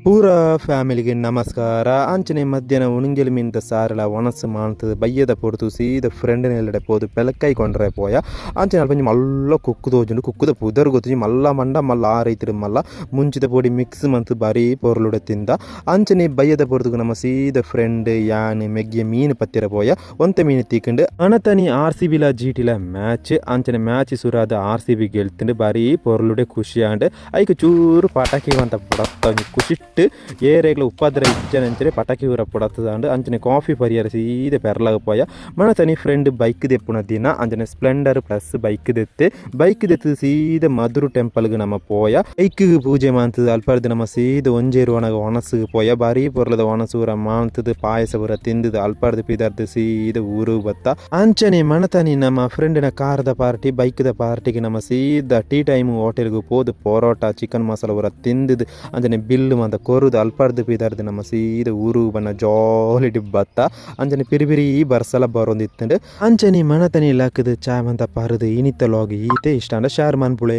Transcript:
ಪೂರ ಫ್ಯಾಮಿಲಿಗೆ ನಮಸ್ಕಾರ. ಅಂಚನೆ ಮಧ್ಯಾಹ್ನ ಉಣಂಗೆಲ್ ಮೀನ್ದ ಸಾರಲ ಒಣಸ್ ಮಾನ್ತದ ಬಯ್ಯದ ಪೊರ್ತು ಸೀದ ಫ್ರೆಂಡ್ ನೆಲ್ಲಡೆ ಪೋದು ಪೆಲಕ್ಕೈ ಕೊಂಡ್ರೆ ಪೋಯ. ಅಂಚನೆ ಅಲ್ಪ ಒಂಜಿ ಮಲ್ಲ ಕುಕ್ಕು ತೋಜುಂಡು. ಕುಕ್ಕುದ ಪುದರ್ ಗೊತ್ತುಜಿ. ಮಲ್ಲ ಮಂಡ ಮಲ್ಲ ಆ ರೈತರು ಮಲ್ಲ ಮುಂಚಿದ ಪೊಡಿ ಮಿಕ್ಸ್ ಮಂತ್ ಬಾರಿ ಪೊರ್ಲುಡೆ ತಿಂದ. ಅಂಚನೆ ಬಯ್ಯದ ಪೊರ್ತುಗು ನಮ್ಮ ಸೀದ ಫ್ರೆಂಡ್ ಯಾನ್ ಮೆಗ್ಗಿಯ ಮೀನು ಪತ್ತಿರ ಪೋಯ. ಒಂತೆ ಮೀನು ತಿಕ್ಕಂಡು. ಅನತನಿ ಆರ್ ಸಿ ಬಿಲ ಜಿ ಟಿಲ ಮ್ಯಾಚ್. ಅಂಚನೆ ಮ್ಯಾಚ್ ಸುರಾದ ಆರ್ ಸಿ ಬಿ ಗೆಲ್ತುಂಡು. ಬಾರಿ ಪೊರ್ಲುಡೆ ಖುಷಿ ಆಂಡ್. ಐಕ್ ಚೂರು ಪಟಾಕಿ ಮಂತ ಪುಡತ್ತ ಖುಷಿಟ್ ಏರೆಗ್ಲ ಉಪದ್ರ ಇಜ್ಜನಂಚನೆ ಪಟಾಕಿ ಊರ ಪುಡತ್ತದಾಂಡ್. ಅಂಚನೆ ಕಾಫಿ ಪರಿಯರ ಸೀದೆ ಪೆರ್ಲಾಗ ಪೋಯ. ಮನತನಿ ಫ್ರೆಂಡ್ ಬೈಕ್ ದೆಪ್ಪುನ ದಿನ. ಅಂಚನೆ ಸ್ಪ್ಲೆಂಡರ್ ಪ್ಲಸ್ ಬೈಕ್ ದೆತ್ತೆ. ಬೈಕ್ ದೆತ್ತು ಸೀದೆ ಮಧುರು ಟೆಂಪಲ್ಗ್ ನಮ್ಮ ಪೋಯ. ಬೈಕ್ ಪೂಜೆ ಮಾಂತದ ಅಲ್ಪರ್ದ್ ನಮ್ಮ ಸೀದೆ ಒಂಜೇರುವನಗ ಒಣಸುಗ್ ಪೋಯ. ಬಾರಿ ಪೊರ್ಲದ ಒಣಸು ಊರ ಮಾಂತದ ಪಾಯಸ ಪೂರ ತಿಂದದ ಅಲ್ಪರ್ದ್ ಪಿದರ್ದ್ ಸೀದೆ ಊರು ಬತ್ತ. ಅಂಚನೆ ಮನತನಿ ನಮ್ಮ ಫ್ರೆಂಡಿನ ಕಾರದ ಪಾರ್ಟಿ, ಬೈಕ್ದ ಪಾರ್ಟಿಗೆ ನಮ್ಮ ಸೀದಾ ಟೀ ಟೈಮ್ ಹೋಟೆಲ್ಗ್ ಪೋದು ಪರೋಟ, ಚಿಕನ್ ಮಸಾಲ ಪೂರ ತಿಂದದ, ಅಂಚನೆ ಬಿಲ್ ಮಾತ ಕೊರುದು ಅಲ್ಪರ್ದ್ ಪಿದರ್ದ್ ನಮ್ಮ ಸೀದ ಊರು ಬನ್ನ ಜಾಲಿಡ್ ಬತ್ತ. ಅಂಚನೆ ಪಿರಿ ಪಿರಿ ಬರ್ಸಲ ಬರೊಂದಿತ್ತುಂಡು. ಅಂಚನೆ ಮನತನಿ ಲಕ್ಕದ ಚಾಯ್ ಮಂತ ಪರುದು ಇನಿತ ಲಾಗ್ ಈತೆ. ಇಷ್ಟ ಅಂಡ ಶೇರ್ ಮನ್ಪುಲೆ.